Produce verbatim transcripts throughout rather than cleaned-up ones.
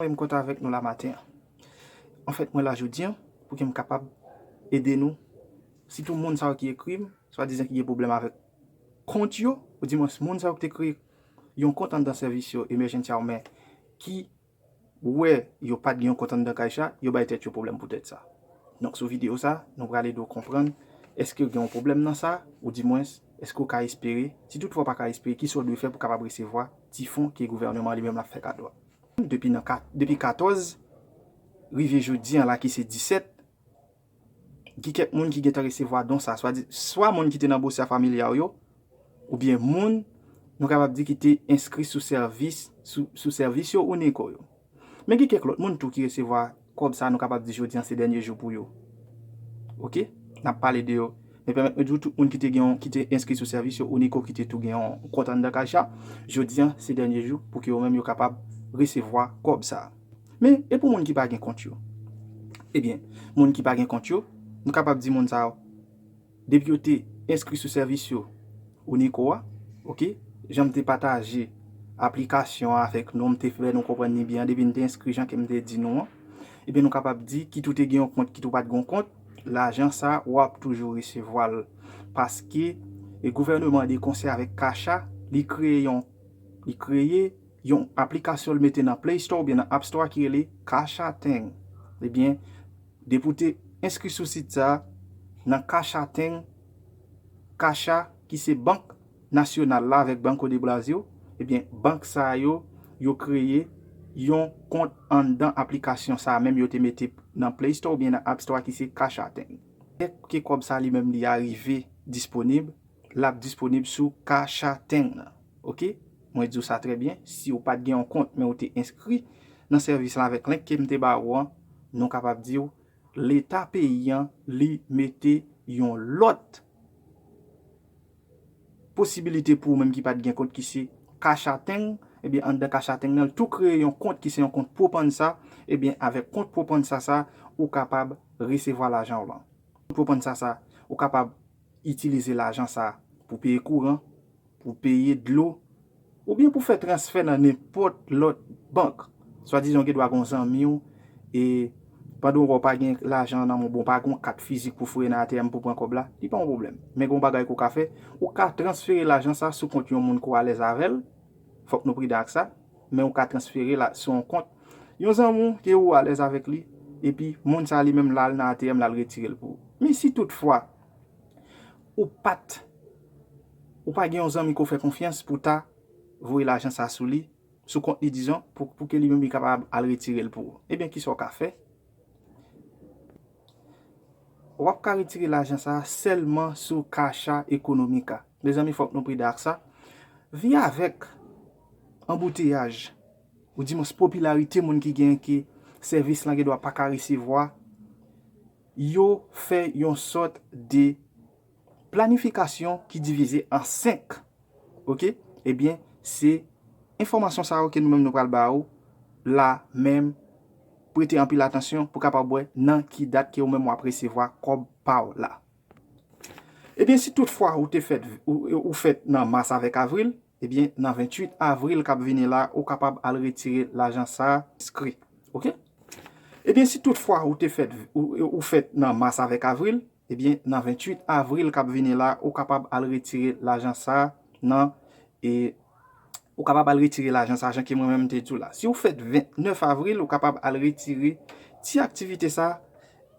M kontan avèk nou la maten an. Anfèt, mwen la jodi an pou ke m kapab ede nou, sitou moun sa yo ki ekri m, swadizan ki gen pwoblèm avèk kont yo, oudimwens moun sa yo ki te kreye yon kont anndan sèvis yo, emergency, men ki wè yo pa t gen yon kont anndan Caixa, yo bay tèt yo pwoblèm poutèt sa. Donk, sou videyo sa, nou pral ede w konprann èske gen yon pwoblèm nan sa, oudimwens, èske w ka espere, si toutfwa w pa ka espere, kisa w dwe fè pou w kapab resevwa ti fon ke gouvèneman an li menm l ap fè kado a. Depi nan kat, depi katòz, rive jodi an la ki se disèt, gen kèk moun ki gentan resevwa don sa, swa di, swa moun ki te nan bosya familyal yo, oubyen moun, nou kapab di, ki te enskri sou sèvis, sou, sou sèvis yo Unico yo. Men gen kèk lòt moun tou ki resevwa kòb sa, nou kapab di jodi an se dènye jou pou yo. Oke? N ap pale de yo. Men pèmèt mwen di w, tout moun ki te gen yon, ki te enskri sou sèvis yo Unico, ki te tou gen yon kont anndan Caixa, jodi an se dènye jou pou ke yo menm yo kapab resevwa kòb sa. Men, e pou moun ki pa gen kont yo? Ebyen, moun ki pa gen kont yo, nou kapab di moun sa yo, depi yo te enskri sou sèvis yo Unico a, oke, jan m te pataje aplikasyon an avèk nou, m te fè nou konprann li byen, depi n te enskri jan ke m te di nou an, ebyen, nou kapab di, kit ou te gen yon kont, kit ou pa t gen yon kont, lajan sa, w ap toujou resevwa l. Paske, e gouvèneman an de konsè avèk Caixa, li kreye yon, li kreye yon aplikasyon, l mete nan Play Store oubyen nan App Store ki rele Caixa Tem. Ebyen, depi w te enskri sou sit sa, nan Caixa Tem, Caixa, ki se bank nasyonal la avèk Banco do Brasil, ebyen, bank sa yo, yo kreye yon kont anndan aplikasyon sa menm yo te mete nan Play Store oubyen nan App Store ki se Caixa Tem. Dèke kòb sa li menm li arive disponib, l ap disponib sou Caixa Tem nan. Oke? Mwen di w sa trè byen, si w pa t gen yon kont, men w te enskri nan sèvis la avèk link ke m te ba ou an, nou kapab di w, Leta peyi an, li mete yon lòt posibilite pou ou menm ki pa t gen kont ki se Caixa Tem, ebyen, anndan Caixa Tem nan, l tou kreye yon kont ki se yon kont Poupansa, ebyen, avèk kont Poupansa sa, ou kapab resevwa lajan w lan. Kont Poupansa sa, ou kapab itilize lajan sa pou peye kouran, pou peye dlo, oubyen pou fè transfè nan nenpòt lòt bank. Swadizan w gen dwa gen yon zanmi w, e pandan w wè w pa gen lajan nan men w, bon, w pa gen yon kat fizik pou foure nan A T M pou pran kòb la, li pa yon pwoblèm. Men gen yon bagay ke w ka fè, ou ka transfere lajan sa sou kont yon moun ke w alèz avè l, fòk nou pridan ak sa, men ou ka transfere la sou yon kont yon zanmi w ke ou alèz avèk li, epi moun sa li menm l al nan A T M, l al retire l pou ou. Men si toutfwa, ou pa t, ou pa gen yon zanmi ke w fè konfyans pou w ta voye lajan sa sou li, sou kont li, dizon, pou, pou ke li menm li kapab al retire l pou ou. Ebyen, kisa w ka fè? W ap ka retire lajan sa sèlman sou Caixa Econômica. Mezanmi, fòk nou pridan ak sa. Vi avèk anbouteyaj, oudimwens popilarite moun ki genyen ke sèvis lan gen dwa pa ka resevwa, yo fè yon sòt de planifikasyon ki divize an senk. Oke? Ebyen, se enfòmasyon sa yo ke nou menm nou pral ba ou la menm. Prete anpil atansyon pou kapab wè nan ki dat ke ou menm w ap resevwa kòb pa w la. Ebyen, si toutfwa ou te fèt, ou, ou fèt nan mas avèk avril, ebyen, nan venntuit avril k ap vini la, ou kapab al retire lajan sa enskri. Oke? Ebyen, si toutfwa ou te fèt, ou, ou fèt nan mas avèk avril, ebyen, nan venntuit avril k ap vini la, ou kapab al retire lajan sa nan, e, ou kapab al retire lajan sa, jan ke mwen menm m te di w la. Si w fèt vennèf avril, ou kapab al retire ti aktivite sa,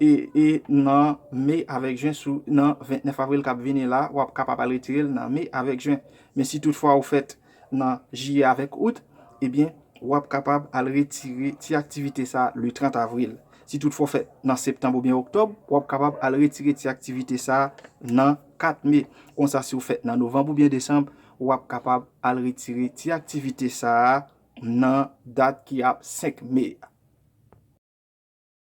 e, e nan me avèk jen, sou, nan vennèf avril k ap vini la, w ap kapab al retire l nan me avèk jen. Men si toutfwa ou fèt nan jiyè avèk out, ebyen, w ap kapab al retire ti aktivite sa le trant avril. Si toutfwa w fèt nan septanm oubyen oktòb, w ap kapab al retire ti aktivite sa nan kat me. Konsa, si w fèt nan novanm oubyen desanm, w ap kapab al retire ti aktivite sa nan dat ki ap senk me a.